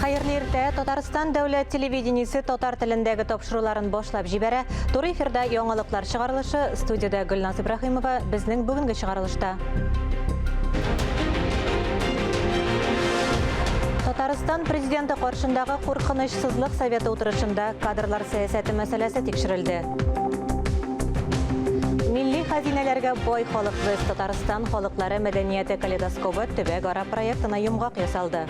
Хәерле иртә! Татарстан дәүләт телевидениесе татар телендәге тапшыруларын башлап җибәрә. Туры эфирда яңалыклар чыгарылышы. Студиядә Гөлназ Ибраһимова. Безнең бүгенге чыгарылышта. Татарстан президенты каршындагы куркынычсызлык советы утырышында кадрлар сәясәте мәсьәләсе тикшерелде. Милли хәзинәләргә бай халык без Татарстан халыклары мәдәнияте калейдоскобы төбәк-ара проектына йомгак ясалды.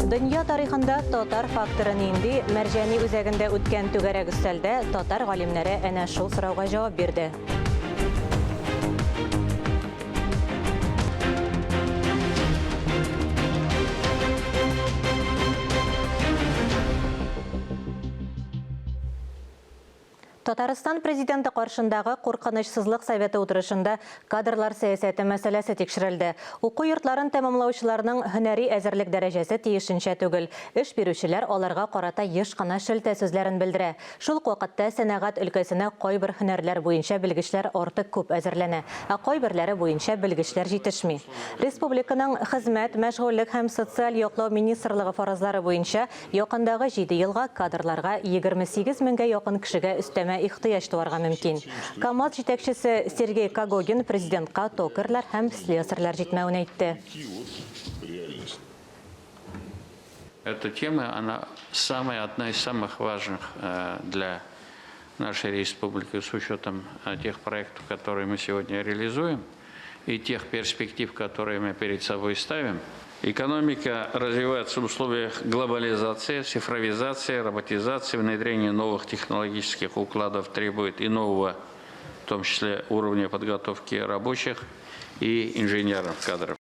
Дөнья тарихында татар факторы нинди? Мәрҗани үзәгендә үткән түгәрәк өстәлдә татар галимнәре әнә шул сорауга җавап бирде. Татарстан Президенты каршындагы Куркынычсызлык советы утырышында кадрлар сәясәте мәсьәләсе тикшерелде. Уку йортларын тәмамлаучыларның һөнәри әзерлек дәрәҗәсе тиешенчә түгел. Эш бирүчеләр аларга карата еш кына шелтә сүзләрен белдерә. Шул ук вакытта сәнәгать өлкәсенә кайбер һөнәрләр буенча белгечләр артык күп әзерләнә, ә кайберләре буенча белгечләр җитешми. Республиканың Хезмәт, мәшгульлек һәм социаль яклау министрлыгы фаразлары буенча, якындагы җиде елга кадрларга 28 меңгә якын кешегә өстәмә ихтыяҗ туарга мөмкин. КАМАЗ җитәкчесе Сергей Когогин Президентка токарьлар һәм слесарьлар җитмәвен әйтте. Эта тема, она самая, одна из самых важных для нашей республики с учетом тех проектов, которые мы сегодня реализуем, и тех перспектив, которые мы перед собой ставим. Экономика развивается в условиях глобализации, цифровизации, роботизации, внедрения новых технологических укладов требует и нового, в том числе уровня подготовки рабочих и инженеров кадров.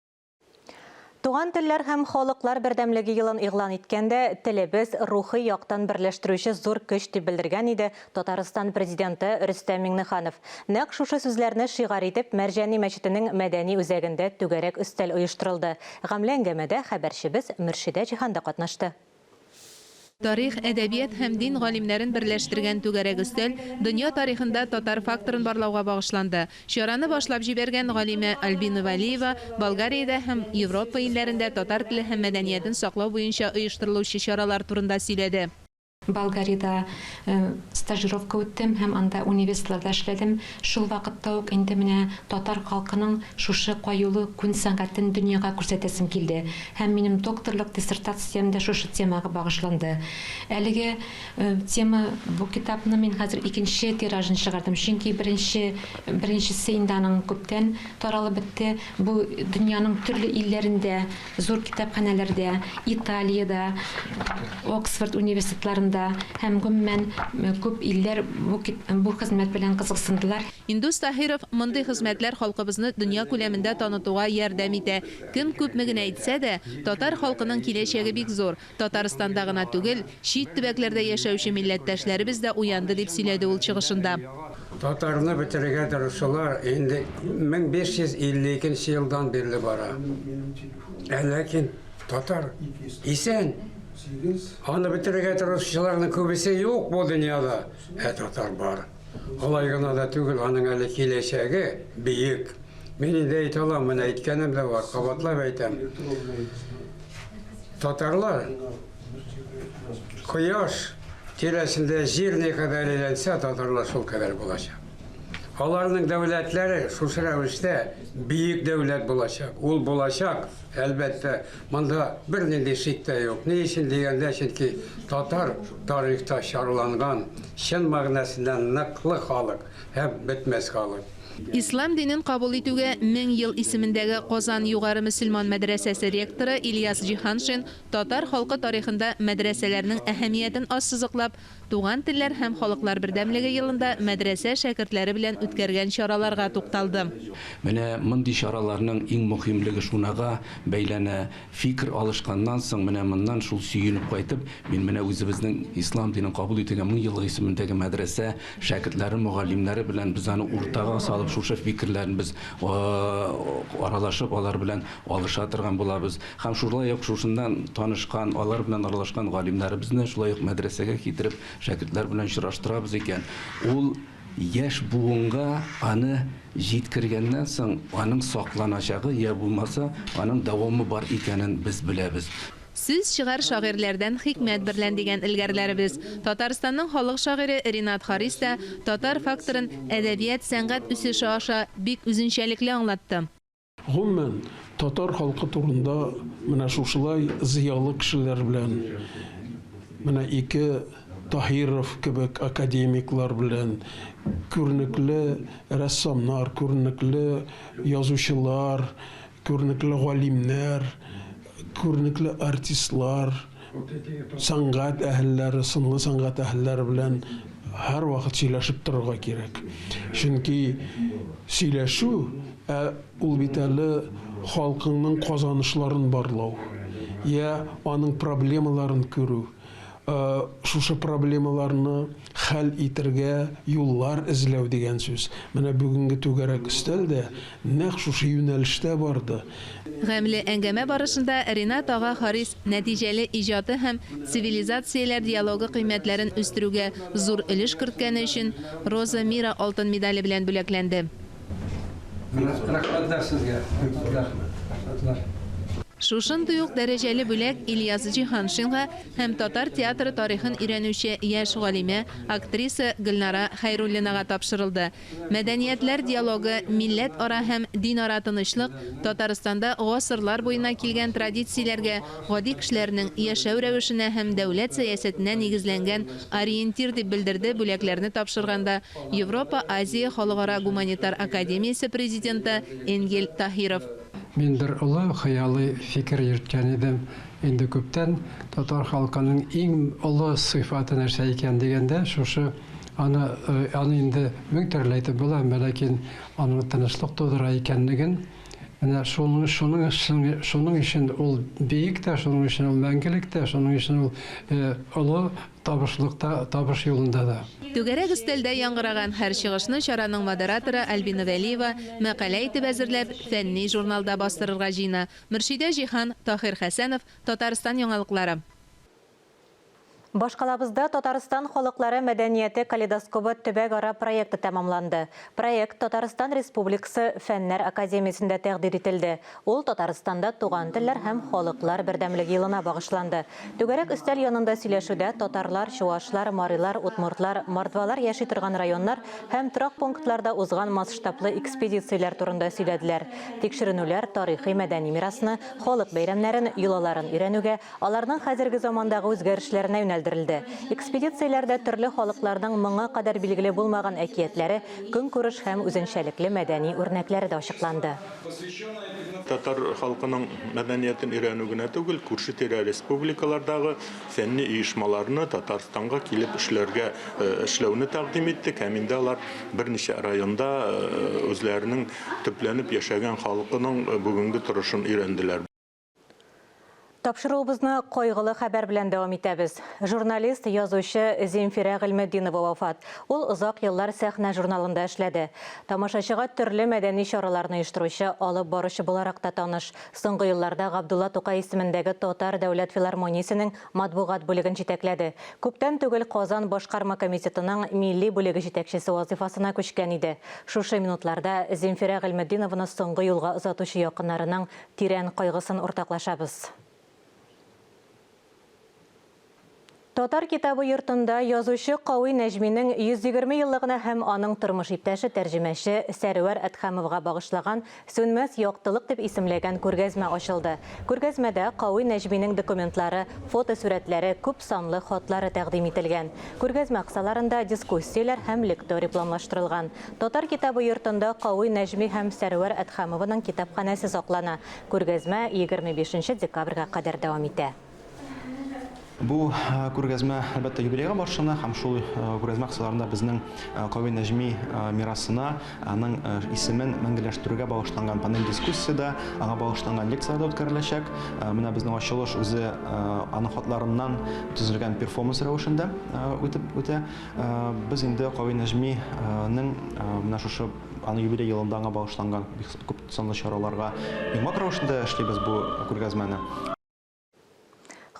Туган телләр һәм халыклар бердәмлеге елын игълан иткәндә, телебез рухи яктан берләштерүче зур көч дип белдергән иде Татарстан Президенты Рөстәм Миңнеханов. Нәкъ шушы сүзләрне шигарь итеп, Мәрҗани мәчетенең мәдәни үзәгендә түгәрәк өстәл оештырылды. Гамьле әңгәмәдә хәбәрчебез Мөршидә Җиһан да катнашты. Тарих, әдәбият һәм дин галимнәрен берләштергән түгәрәк өстәл дөнья тарихында татар факторын барлауга багышланды. Чараны башлап җибәргән галимә Альбина Вәлиева Болгариядә һәм Европа илләрендә татар теле һәм мәдәниятен саклау буенча оештырылучы чаралар турында сөйләде. Болгариядә стажировка үттем һәм анда университетларда эшләдем. Шул вакытта ук инде менә татар халкының шушы каюлы күн сәнгатен дөньяга күрсәтәсем килде. Һәм минем докторлык диссертациям дә шушы темага багышланды. Әлеге тема, бу китапны мин хәзер икенче тиражын чыгардым, чөнки беренче, беренчесе инде аның күптән таралып бетте. Бу дөньяның төрле илләрендә, зур китапханәләрдә, Италиядә, Оксфорд университетларында һәм гомумән күп илләр бу бу хезмәт белән кызыксындылар. Индус Таһиров, мондый хезмәтләр халкыбызны дөнья күләмендә танытуга ярдәм итә. Кем күпме генә әйтсә дә, татар халкының киләчәге бик зур. Татарстанда гына түгел, чит төбәкләрдә яшәүче милләттәшләребез дә уянды, дип сөйләде ул чыгышында. Татарны бетерергә тырышулар инде 1552 нче елдан бирле бара. Ә ләкин татар исән. Аны бетерергә тырышучыларның күбесе юк бу дөньяда, ә татар бар. Алай гына да түгел, аның әле киләчәге бөек. Мин инде әйтә алам, менә әйткәнем дә бар, кабатлап әйтәм. Татарлар кояш тирәсендә җир никадәр әйләнсә, татарлар шул кадәр булачак. Аларның дәүләтләре шушы рәвештә бөек дәүләт булачак. Ул булачак, әлбәттә, монда бернинди шик тә юк. Ни өчен дигәндә, чөнки татар тарихта чарланган, чын мәгънәсендә ныклы халык һәм бетмәс халык. Ислам динен кабул итүгә 1000 ел исемендәге Казан югары мөселман мәдрәсәсе ректоры Ильяс Җиһаншин татар халкы тарихында мәдрәсәләрнең әһәмиятен ассызыклап, Туган телләр һәм халыклар бердәмлеге елында мәдрәсә шәкертләре белән үткәргән чараларга тукталды. Менә мондый чараларның иң мөһимлеге шунага бәйләнә, Фикер алышканнан соң, менә моннан шул сөенеп кайтып, мин менә үзебезнең ислам динен кабул ителгән 1000 еллык исемендәге мәдрәсә шәкертләре, мөгаллимнәре белән без аны уртага салып, шушы фикерләрне без аралашып, алар белән алыша торган булабыз. Һәм шулай ук шушыннан танышкан, алар белән аралашкан галимнәребезне шулай ук мәдрәсәгә китереп, шәкертләр белән очраштырабыз икән, ул. Яшь буынга аны җиткергәннән соң, аның сакланачагы, я булмаса, аның дәвамы бар икәнен без беләбез. Сүз чыгар шагыйрьләрдән хикмәт берлән дигән элгәрләребез. Татарстанның халык шагыйре Ренат Харис та татар факторын әдәбият, сәнгать үсеше аша бик үзенчәлекле аңлатты. Гомумән, татар халкы турында менә шушылай зыялы кешеләр белән, менә ике Таһиров кебек академиклар белән, күренекле рәссамнар, күренекле язучылар, күренекле галимнәр, күренекле артистлар, сәнгать әһелләре, сынлы сәнгать әһелләре белән һәрвакыт сөйләшеп торырга кирәк. Чөнки сөйләшү, ә ул бит әле халкыңның казанышларын барлау, я аның проблемаларын күрү, шушы проблемаларны хәл итергә юллар эзләү дигән сүз. Менә бүгенге түгәрәк өстәл дә нәкъ шушы юнәлештә барды. Гамьле әңгәмә барышында Ренат ага Харис нәтиҗәле иҗаты һәм цивилизацияләр диалогы кыйммәтләрен үстерүгә зур өлеш керткәне өчен Роза Мира алтын медале белән бүләкләнде. Рәхмәтләр сезгә. Рәхмәтләр. Шушындый ук дәрәҗәле бүләк Ильяс Җиһаншинга һәм татар театры тарихын өйрәнүче яшь галимә, актриса Гөлнара Хәйруллинага тапшырылды. Мәдәниятләр диалогы, милләтара һәм динара тынычлык Татарстанда гасырлар буена килгән традицияләргә, гади кешеләрнең яшәү рәвешенә һәм дәүләт сәясәтенә нигезләнгән ориентир, дип белдерде бүләкләрне тапшырганда Европа-Азия халыкара гуманитар академиясе президенты Энгель Таһиров. Мин бер олы хыялый фикер йөрткән идем инде күптән. Татар халкының иң олы сыйфаты нәрсә икән дигәндә, шушы аны, аны инде мең төрле әйтеп була, әмма ләкин аның тынычлык тудыра икәнлеген, менә шуның, шуның, шуның өчен ул биек тә, шуның өчен ул мәңгелек тә, шуның өчен ул олы табышлыкта, табыш юлында да. Түгәрәк өстәлдә яңгыраган һәр чыгышны чараның модераторы Альбина Вәлиева мәкалә итеп әзерләп, фәнни журналда бастырырга җыена. Мөршидә Җиһан, Таһир Хәсәнов, Татарстан яңалыклары. Башкалабызда Татарстан халыклары мәдәнияте калейдоскобы төбәк-ара проекты тәмамланды. Проект Татарстан Республикасы Фәннәр академиясендә тәкъдир ителде. Ул Татарстанда туган телләр һәм халыклар бердәмлеге елына багышланды. Түгәрәк өстәл янында сөйләшүдә татарлар, чуашлар, марилар, удмуртлар, мордвалар яши торган районнар һәм торак пунктларда узган масштаблы экспедицияләр турында сөйләделәр. Тикшеренүләр тарихи мәдәни мирасны, халык бәйрәмнәрен, йолаларын өйрәнүгә, аларның хәзерге замандагы үзгәрешләренә юнәлдерелде. Экспедицияләрдә төрле халыкларның моңа кадәр билгеле булмаган әкиятләре, көнкүреш һәм үзенчәлекле мәдәни үрнәкләре дә ачыкланды. Татар халкының мәдәниятен өйрәнү генә түгел, күрше-тирә республикалардагы фәнни оешмаларны Татарстанга килеп эшләргә, эшләүне тәкъдим иттек һәм инде алар берничә районда үзләренең төпләнеп яшәгән халкының бүгенге торышын өйрәнделәр. Тапшыруыбызны кайгылы хәбәр белән дәвам итәбез. Журналист, язучы Земфирә Гыйльметдинова вафат. Ул озак еллар Сәхнә журналында эшләде. Тамашачыга төрле мәдәни чараларны оештыручы, алып баручы буларак та таныш. Соңгы елларда Габдулла Тукай исемендәге Татар дәүләт филармониясенең матбугат бүлеген җитәкләде. Күптән түгел Казан башкарма комитетының милли бүлеге җитәкчесе вазыйфасына күчкән иде. Шушы минутларда Земфирә Гыйльметдинованы соңгы юлга озатучы якыннарының тирән кайгысын уртаклашабыз. Татар китабы йортында язучы Кави Нәҗминең 120 еллыгына һәм аның тормыш иптәше тәрҗемәче Сәрвәр Әдһәмовга багышлаган Сүнмәс яктылык дип исемләгән күргәзмә ачылды. Күргәзмәдә Кави Нәҗминең документлары, фотосурәтләре, күп санлы хатлары тәкъдим ителгән. Күргәзмә кысаларында дискуссияләр һәм лекторий планлаштырылган. Татар китабы йортында Кави Нәҗми һәм Сәрвәр Әдһәмованың китапханәсе саклана. Күргәзмә 25 декабрьгә кадәр дәвам итә. Бу күргәзмә, әлбәттә, юбилейга башлана һәм шул күргәзмә кысаларында безнең Кави Нәҗми мирасына, аның исемен мәңгеләштерүгә багышланган панель дискуссиядә, аңа багышланган лекцияләр дә үткәреләчәк. Менә безнең ачылыш үзе аның хатларыннан төзелгән перформанс рәвешендә үтеп үтә. Без инде Кави Нәҗминең менә шушы аның юбилей елында аңа багышланган бик күп санлы чараларга йомгак рәвешендә эшлибез бу күргәзмәне.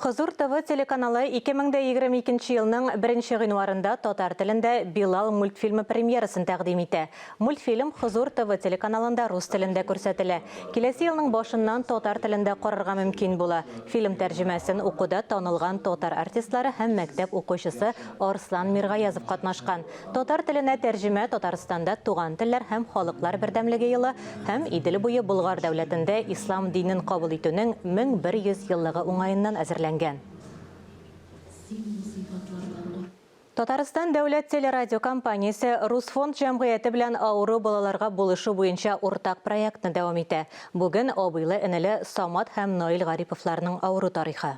Хозур ТВ телеканалы 2022 елның 1 гыйнварында татар телендә Билал мультфильмы премьерасын тәкъдим итә. Мультфильм Хозур ТВ телеканалында рус телендә күрсәтелә. Киләсе елның башыннан татар телендә карарга мөмкин була. Фильм тәрҗемәсен укуда танылган татар артистлары һәм мәктәп укучысы Арслан Миргаязов катнашкан. Татар теленә тәрҗемә Татарстанда Туган телләр һәм халыклар бердәмлеге елы һәм Идел буе Болгар дәүләтендә ислам динен кабул итүнең 1100 еллыгы уңаеннан әзерләнгән. Татарстан дәүләт телерадиокомпаниясе Русфонд җәмгыяте белән авыру балаларга булышу буенча уртак проектны дәвам итә. Бүген абыйлы-энеле Самат һәм Наил Гариповларның авыру тарихы.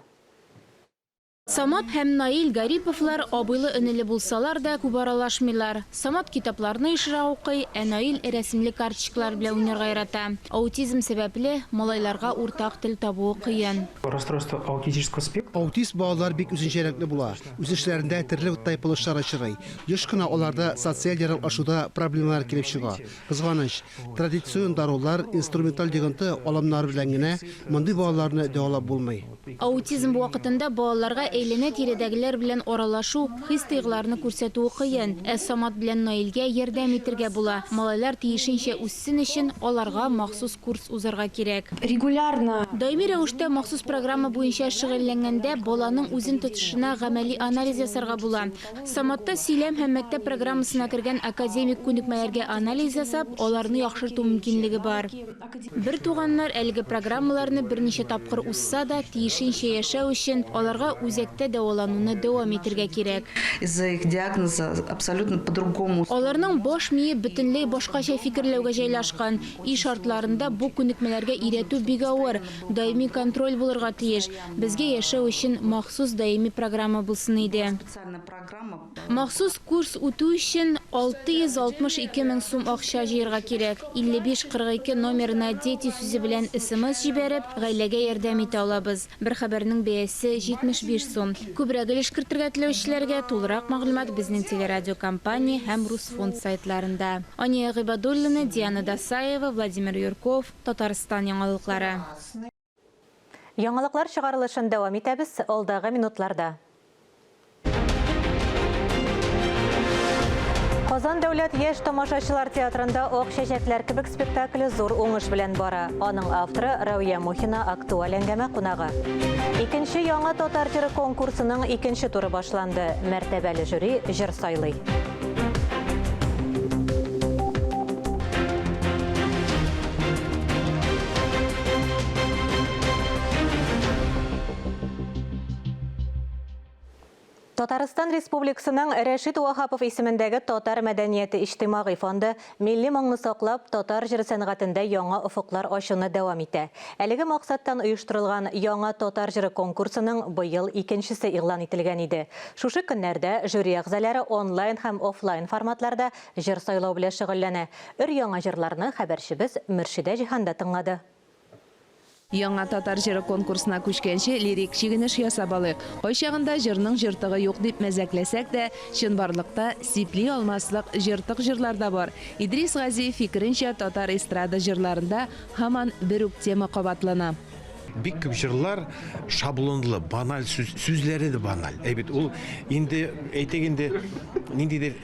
Самат һәм Наил Гариповлар абыйлы-энеле булсалар да, күп аралашмыйлар. Самат китапларны ешрак укый, ә Наил рәсемле карточкалар белән уйнарга ярата. Аутизм сәбәпле, малайларга уртак тел табуы кыен. Расстройство аутистического спектра. Аутист балалар бик үзенчәлекле була. Үсешләрендә төрле тайпылышлар очрый. Еш кына аларда социаль яраклашуда проблемалар килеп чыга. Кызганыч, традицион дарулар, инструменталь йогынты алымнары белән генә мондый балаларны дәвалап булмый. Аутизм вакытында балаларга әйләнә-тирәдәгеләр белән аралашу, хис-тойгыларны күрсәтүе кыен. Ә Самат белән Наилгә ярдәм итергә була. Малайлар тиешенчә үссен өчен, аларга махсус курс узарга кирәк. Регулярно. Даими рәвештә махсус программа буенча шөгыльләнгәндә, баланың үзен тотышына гамәли анализ ясарга була. Саматта сөйләм һәм мәктәп программасына кергән академик күнекмәләргә анализ ясап, аларны яхшырту мөмкинлеге бар. Бертуганнар әлеге программаларны берничә тапкыр узса да, тиешенчә яшәү өчен, аларга үзәктә дәвалануны дәвам итергә кирәк. Из-за их диагноза абсолютно по-другому. Аларның баш мие бөтенләй башкача фикерләүгә җайлашкан. Өй шартларында бу күнекмәләргә өйрәтү бик авыр. Даими контроль булырга тиеш. Безгә яшәү өчен махсус даими программа булсын иде. Махсус курс үтү өчен 662 мең сум акча җыерга кирәк. 55 42 номерына Дети сүзе белән смс җибәреп, гаиләгә ярдәм итә алабыз. Бер хәбәрнең бәясе 75 сум. Күбрәк өлеш кертергә теләүчеләргә тулырак мәгълүмат безнең телерадиокомпания һәм Русфонд сайтларында. Ания Гыйбадуллина, Диана Дасаева, Владимир Юрков, Татарстан яңалыклары. Яңалыклар чыгарылышын дәвам итәбез алдагы минутларда. Казан дәүләт яшь тамашачылар театрында Ак чәчәкләр кебек спектакле зур уңыш белән бара. Аның авторы Равия Мухина актуаль әңгәмә кунагы. Икенче яңа татар җыры конкурсының икенче туры башланды. Мәртәбәле жюри җыр сайлый. Татарстан Республикасының Рәшит Ваһапов исемендәге Татар мәдәнияте иҗтимагый фонды милли моңны саклап, татар җыры сәнгатендә яңа офыклар ачуны дәвам итә. Әлеге максаттан оештырылган Яңа татар җыры конкурсының быел икенчесе игълан ителгән иде. Шушы көннәрдә жюри әгъзалары онлайн һәм офлайн форматларда җыр сайлау белән шөгыльләнә. Өр-яңа җырларны хәбәрчебез Мөршидә Җиһан да тыңлады. Яңа татар җыры конкурсына күчкәнче лирик чигенеш ясап алыйк. Кайчагында җырның җыртыгы юк дип мәзәкләсәк тә, чынбарлыкта сипли алмаслык җыртык җырлар да бар. Идрис Газиев фикеренчә, татар эстрада җырларында һаман бер үк тема кабатлана. Бик күп җырлар шаблонлы, баналь сүз, сүзләре дә баналь. Әй бит ул инде, әйтик инде, ниндидер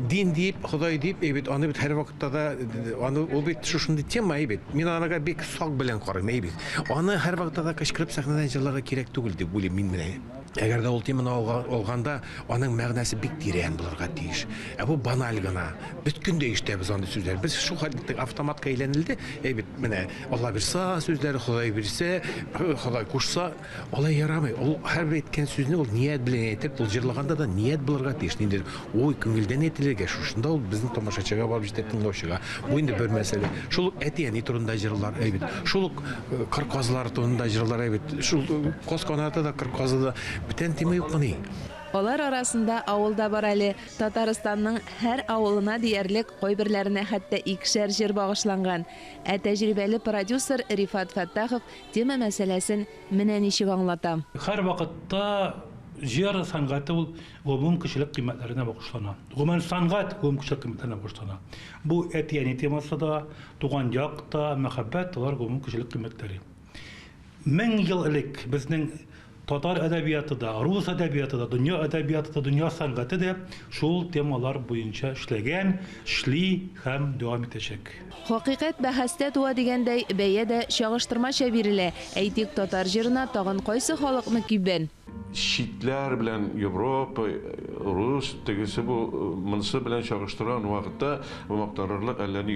дин дип, Ходай дип, әй бит, аны бит һәрвакытта да, аны ул бит шушындый тема, әй бит. Мин анага бик сак белән карыйм, әй бит. Аны һәрвакытта да кычкырып сәхнәдән җырларга кирәк түгел дип уйлыйм мин менә. Әгәр дә ул теманы алганда, аның мәгънәсе бик тирән булырга тиеш. Ә бу баналь гына. Без көн дә ишетәбез андый сүзләр. Без шул хәтле автоматка әйләнелде. Әй бит, менә Алла бирса сүзләре, Ходай бирсә, Ходай кушса, алай ярамый. Ул һәрбер әйткән сүзне ул ният белән әйтеп, ул җырлаганда да ният булырга тиеш. Ниндидер ой, күңелдән әйтелергә, шушында ул безнең тамашачыга барып җитә, тыңлаучыга. Бу инде бер мәсьәлә. Шул ук әти-әни турында җырлар, әй бит. Шул ук кыр казлары турында җырлар, әй бит. Шул каз канаты да, кыр казы да бүтән тема юкмыни? Алар арасында авыл да бар әле. Татарстанның һәр авылына диярлек, кайберләренә хәтта икешәр җыр багышланган. Ә тәҗрибәле продюсер Рифат Фәттахов тема мәсьәләсен менә ничек аңлата. Һәрвакытта җыр сәнгате ул гомум кешелек кыйммәтләренә багышлана. Гомумән сәнгать гомум кешелек кыйммәтләренә багышлана. Бу әти-әни темасы да, туган як та, мәхәббәт, алар гомум кешелек кыйммәтләре. 1000 ел элек безнең татар әдәбияты да, рус әдәбияты да, дөнья әдәбияты да, дөнья сәнгате дә шул темалар буенча эшләгән, эшли һәм дәвам итәчәк. Хакыйкать бәхәстә туа дигәндәй, бәя дә чагыштырмача бирелә. Әйтик, татар җырына тагын кайсы халык мөкиббән? Читләр белән, Европа, рус, тегесе бу, монысы белән чагыштырган вакытта мактанырлык әллә ни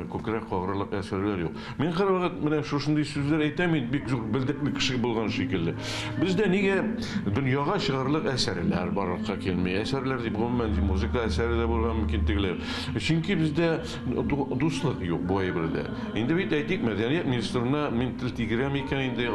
күкрәк кагырлык әсәрләр юк. Мин һәрвакыт менә шушындый сүзләр әйтәм инде, бик зур белдекле кеше булган шикелле. Бездә нигә дөньяга чыгарлык әсәрләр барлыкка килми? Әсәрләр дип, гомумән, музыка әсәре дә булырга мөмкин тегеләр. Чөнки бездә Дуслык юк бу әйбердә. Инде бит, әйтик, мәдәният министрына мин тел тигерәм икән инде,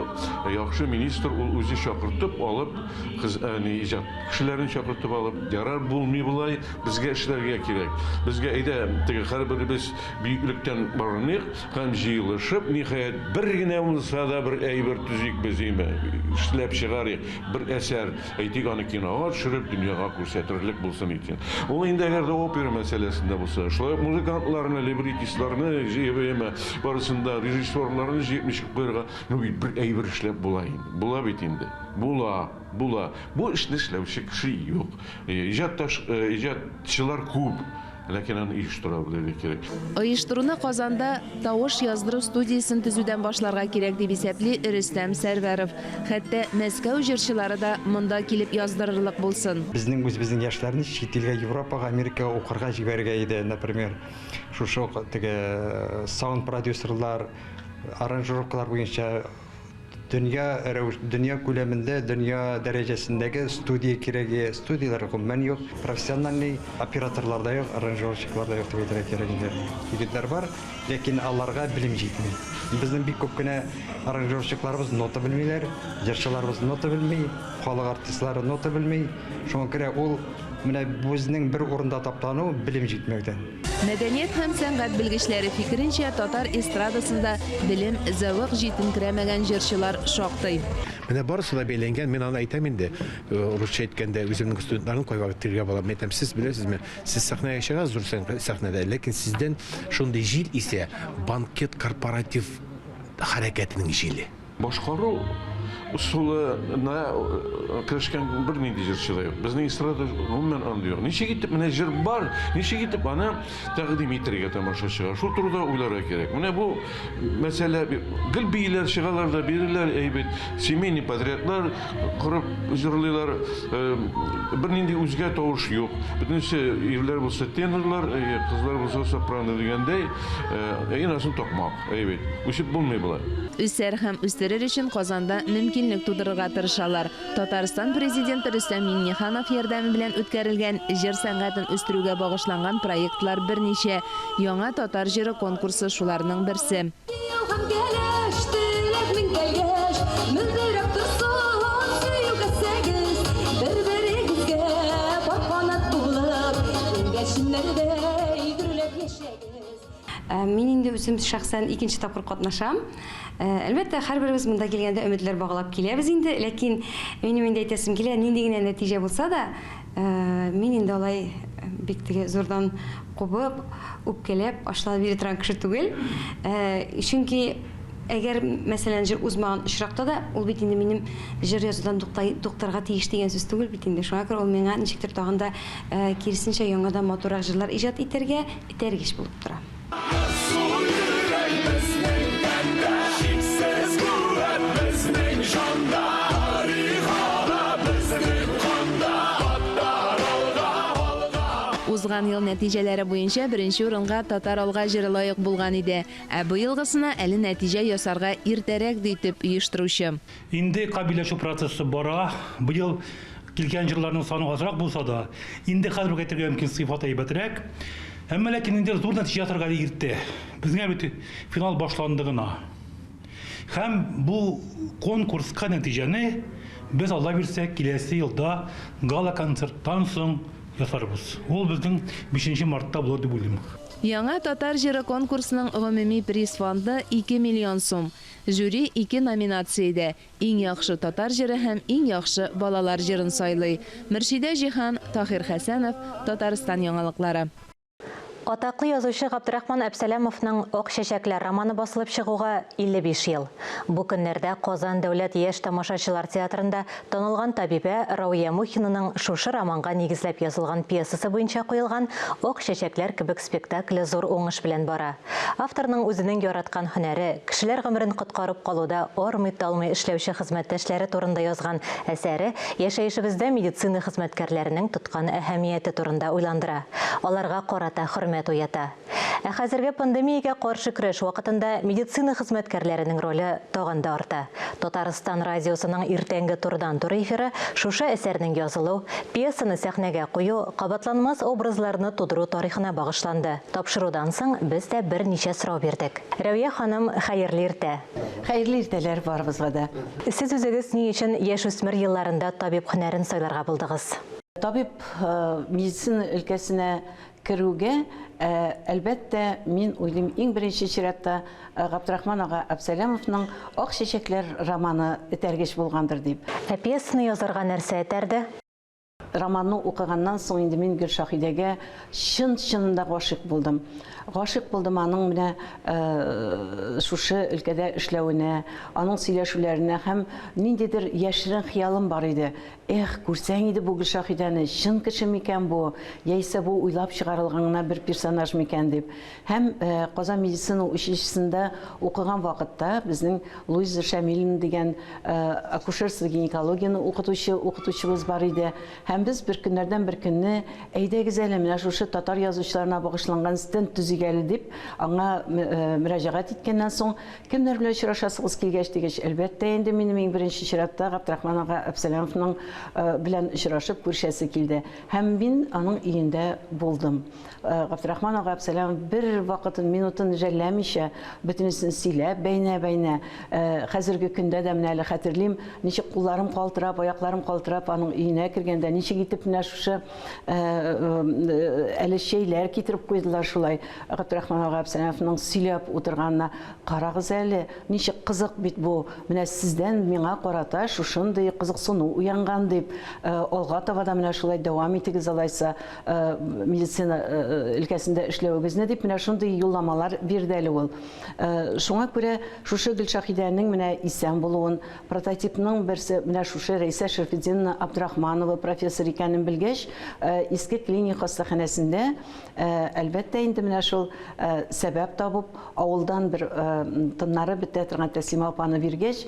яхшы министр ул үзе чакыртып алып, кыз, ни, иҗат кешеләрен чакыртып алып, ярар, булмый болай, безгә эшләргә кирәк. Безгә, әйдә, теге һәрберебез бөеклектән барыныйк һәм җыелышып, ниһаять, бер генә булса да бер әйбер төзик без, име, эшләп чыгарыйк, бер әсәр. Әйтик, аны кинога төшереп, дөньяга күрсәтерлек булсын икән. Ул инде әгәр дә опера мәсьәләсендә булса, шулай ук музыкантларны, либретистларны җыеп, яме, барысын да, режиссерларны җыеп ничек куярга, ну бит бер әйбер эшләп була инде. Була бит инде. Була, була. Бу эшне эшләүче кеше юк. Иҗатташ, иҗатчылар күп. Ләкин аны оештыра белергә кирәк. Оештыруны Казанда тавыш яздыру студиясен төзүдән башларга кирәк, дип исәпли Рөстәм Сәрвәров. Хәтта Мәскәү җырчылары да монда килеп яздырырлык булсын. Безнең үзебезнең яшьләрне чит илгә, Европага, Америкага укырга җибәрергә иде, например, шушы ук теге саунд-продюсерлар, аранжировкалар буенча Дөнья рәвеш, дөнья күләмендә, дөнья дәрәҗәсендәге студия кирәге, студияләр гомумән юк, профессиональный операторлар да юк, аранжировщиклар да юк дип әйтергә кирәк инде. Егетләр бар, ләкин аларга белем җитми. Безнең бик күп кенә аранжировщикларыбыз нота белмиләр, җырчыларыбыз нота белми, халык артистлары нота белми. Шуңа күрә ул менә безнең бер урында таптану белем җитмәүдән. Мәдәният һәм сәнгать белгечләре фикеренчә, татар эстрадасында белем, зәвык җитенкерәмәгән җырчылар шактый. Менә барысы да бәйләнгән, мин аны әйтәм инде, русча әйткәндә, үземнең студентларны кайвакыт тиргәп алам, мин әйтәм, сез беләсезме, сез сәхнәгә чыгасыз, зур сәхнәдә, ләкин сездән шундый җил исә, банкет-корпоратив хәрәкәтенең җиле. Башкару ысулына керешкән бернинди җырчы да юк. Безнең эстрада гомумән андый юк. Ничек итеп менә җыр бар, ничек итеп аны тәкъдим итәргә тамашачыга? Шул турыда уйларга кирәк. Менә бу мәсьәлә гел бииләр чыгалар да биреләр әйбәт. Семейный подрядлар корып җырлыйлар. Бернинди үзгә тавыш юк. Бөтенесе ирләр булса тенорлар, кызлар булса сопрано дигәндәй, инасын такмак. Әйбәт. Үсеп булмый болай. Үсәр һәм үстерер өчен Казанда мөмкинлек тудырырга тырышалар. Татарстан Президенты Рөстәм Миңнеханов ярдәме белән үткәрелгән җыр сәнгатен үстерүгә багышланган проектлар берничә. Яңа татар җыры конкурсы шуларның берсе. Кияү һәм кәләш, теләк мең кәлгәш, Мөлдерәп торсын сөю касәгез, Бер-берегезгә пар канат булып, Күгәрченнәрдәй гөрләп яшәгез. Мин инде үзем шәхсән икенче тапкыр катнашам. Әлбәттә, һәрберебез монда килгәндә өметләр баглап киләбез инде, ләкин минем инде әйтәсем килә, нинди генә нәтиҗә булса да, мин инде алай бик теге зурдан кубып, үпкәләп, ачуланып йөри торган кеше түгел. Чөнки әгәр, мәсәлән, җыр узмаган очракта да, ул бит инде минем җыр язудан туктарга тиеш дигән сүз түгел бит инде. Шуңа күрә ул миңа ничектер тагын да, киресенчә, яңадан матуррак җырлар иҗат итәргә, Этәргеч булып тора. Су йөрәк безнең тәндә, Чиксез куәт безнең җанда, Тарих ага безнең канда, Татар алга, алга! Узган ел нәтиҗәләре буенча беренче урынга Татар алга җыры лаек булган иде. Ә быелгысына әле нәтиҗә ясарга иртәрәк, ди төп оештыручы. Инде камилләшү процессы бара. Быел килгән җырларның саны азрак булса да, инде хәзер үк әйтергә мөмкин, сыйфаты әйбәтрәк. Әмма ләкин инде зур нәтиҗә ясарга әле иртә. Безгә бит финал башланды гына. Һәм бу конкурска нәтиҗәне без, Алла бирсә, киләсе елда гала-концерттан соң ясарбыз. Ул безнең бишенче мартта булыр дип уйлыйм. Яңа татар җыры конкурсының гомуми приз фонды 2 миллион сум. Жюри ике номинациядә, Иң яхшы татар җыры һәм Иң яхшы балалар җырын сайлый. Мөршидә Җиһан, Таһир Хәсәнов, Татарстан яңалыклары. Атаклы язучы Габдрахман Әпсәләмовның Ак чәчәкләр романы басылып чыгуга 55 ел. Бу көннәрдә Казан дәүләт яшь тамашачылар театрында танылган табибә Рауия Мухинаның шушы романга нигезләп язылган пьесасы буенча куелган Ак чәчәкләр кебек спектакле зур уңыш белән бара. Авторның үзенең яраткан һөнәре, кешеләр гомерен коткарып калуда армый-талмый эшләүче хезмәттәшләре турында язган әсәре яшәешебездә медицина хезмәткәрләренең тоткан әһәмияте турында уйландыра, аларга карата хөрмәт уята. Ә хәзерге пандемиягә каршы көрәш вакытында медицина хезмәткәрләренең роле тагын да арта. Татарстан радиосының иртәнге турыдан-туры эфиры шушы әсәрнең язылу, пьесаны сәхнәгә кую, кабатланмас образларны тудыру тарихына багышланды. Тапшырудан соң без дә берничә сорау бирдек. Рәвия ханым, хәерле иртә! Хәерле иртәләр барыбызга да. Сез үзегез ни өчен яшүсмер елларында табиб һөнәрен сайларга булдыгыз? Табиб медицина өлкәсенә Керүгә, әлбәттә, мин уйлыйм, иң беренче чиратта Габдрахман ага Әбсәләмовның Ак чәчәкләр романы этәргеч булгандыр дип. Ә пьесаны язарга нәрсә этәрде? Романны укыганнан соң инде мин Гөлшаһидәгә чын-чынында гашыйк булдым. Гашыйк булдым аның менә шушы өлкәдә эшләвенә, аның сөйләшүләренә һәм ниндидер яшерен хыялым бар иде. Эх, күрсәң иде бу Гөлшаһидәне, чын кеше микән бу, яисә бу уйлап чыгарылган гына бер персонаж микән дип. Һәм Казан медицина училищесында укыган вакытта безнең Луиза Шәмиловна дигән акушерство-гинекологияне укытучы укытучыбыз бар иде. Һәм без бер көннәрдән бер көнне, әйдәгез әле, менә шушы татар язучыларына багышланган стенд төзик әле дип, аңа мөрәҗәгать иткәннән соң, Кемнәр белән очрашасыгыз килгәч дигәч, әлбәттә инде, минем иң беренче чиратта Габдрахман ага Әпсәләмовның белән очрашып күрешәсе килде. Һәм мин аның өендә булдым. Габдрахман ага Әпсәләмов бер вакытын, минутын жәлләмичә, бөтенесен сөйләп, бәйнә-бәйнә. Хәзерге көндә дә менә әле хәтерлим, ничек кулларым калтырап, аякларым калтырап аның өенә кергәндә, ничек итеп менә шушы әле чәйләр китереп куйдылар шулай. Габдрахман ага Әпсәләмовның сөйләп утырганына карагыз әле, ничек кызык бит бу, менә сездән миңа карата шушындый кызыксыну уянган дип, алга таба да менә шулай дәвам итегез алайса, медицина өлкәсендә эшләвегезне дип, менә шундый юлламалар бирде әле ул. Шуңа күрә шушы Гөлшаһидәнең менә исән булуын, прототипның берсе менә шушы Рәйсә Шәрфетдиновна Абдрахманова профессор икәнен белгәч, Иске клиник хастаханәсендә Әлбәттә инде, менә шул сәбәп табып, авылдан бер тыннары бетә торган Тәслимә апаны биргәч,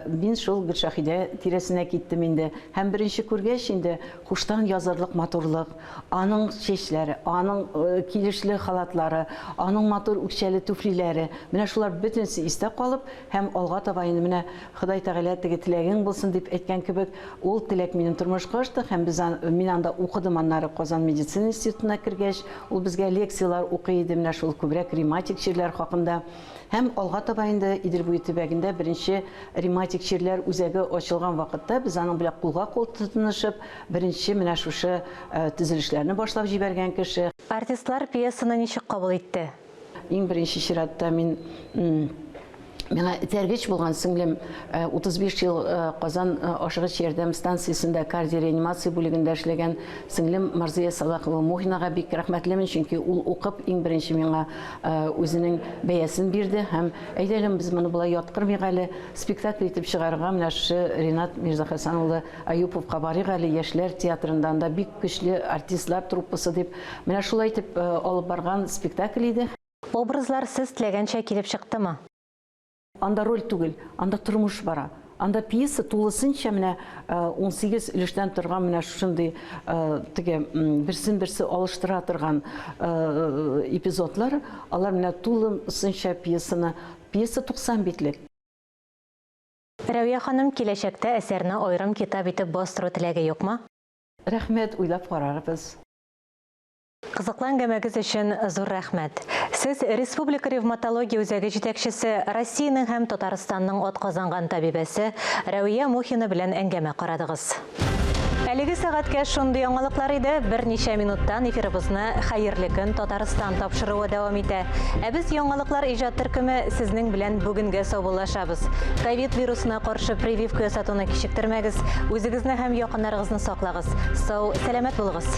мин шул Гөлшаһидә тирәсенә киттем инде. Һәм беренче күргәч инде, һуштан язарлык матурлык, аның чәчләре, аның килешле халатлары, аның матур үкчәле түфлиләре, менә шулар бөтенесе истә калып, һәм алга таба инде менә Ходай Тәгалә теге теләгең булсын дип әйткән кебек, ул теләк минем тормышка ашты һәм без мин анда укыдым аннары Казан медицина институтына кергәч, ул безгә лекцияләр укый иде, менә шул күбрәк рематик чирләр хакында. Һәм алга таба инде Идел буе төбәгендә беренче рематик чирләр үзәге ачылган вакытта без аның белән кулга-кул тотынышып, беренче менә шушы төзелешләрне башлап җибәргән кеше. Артистлар пьесаны ничек кабул итте? Иң беренче чиратта мин миңа этәргеч булган сеңлем 35 ел Казан ашыгыч ярдәм станциясендә кардиореанимация бүлегендә эшләгән сеңлем Марзия Салахова Мухинага бик рәхмәтлемен, чөнки ул укып иң беренче миңа үзенең бәясен бирде һәм әйдә әле без моны болай яткырмыйк әле, спектакль итеп чыгарырга менә шушы Ринат Мирзахасан улы Аюповка барыйк әле, яшьләр театрында анда бик көчле артистлар труппасы дип. Менә шулай итеп алып барган спектакль иде. Образлар сез теләгәнчә килеп чыктымы? Анда роль түгел, анда тормыш бара. Анда пьеса тулысынча менә 18 өлештән торган менә шушындый теге берсен-берсе алыштыра торган эпизодлар, алар менә тулысынча пьесаны, пьеса 90 битлек. Рәвия ханым, киләчәктә әсәрне аерым китап итеп бастыру теләге юкмы? Рәхмәт, уйлап карарбыз. Кызыклы әңгәмәгез өчен зур рәхмәт. Сез Республика ревматология үзәге җитәкчесе, Россиянең һәм Татарстанның атказанган табибәсе Рәвия Мухина белән әңгәмә карадыгыз. Әлеге сәгатькә шундый яңалыклар иде. Берничә минуттан эфирыбызны Хәерле көн, Татарстан тапшыруы дәвам итә. Ә без яңалыклар иҗат төркеме сезнең белән бүгенгә саубуллашабыз. Ковид вирусына каршы прививка ясатуны кичектермәгез, үзегезне һәм якыннарыгызны саклагыз. Сау, сәламәт булыгыз!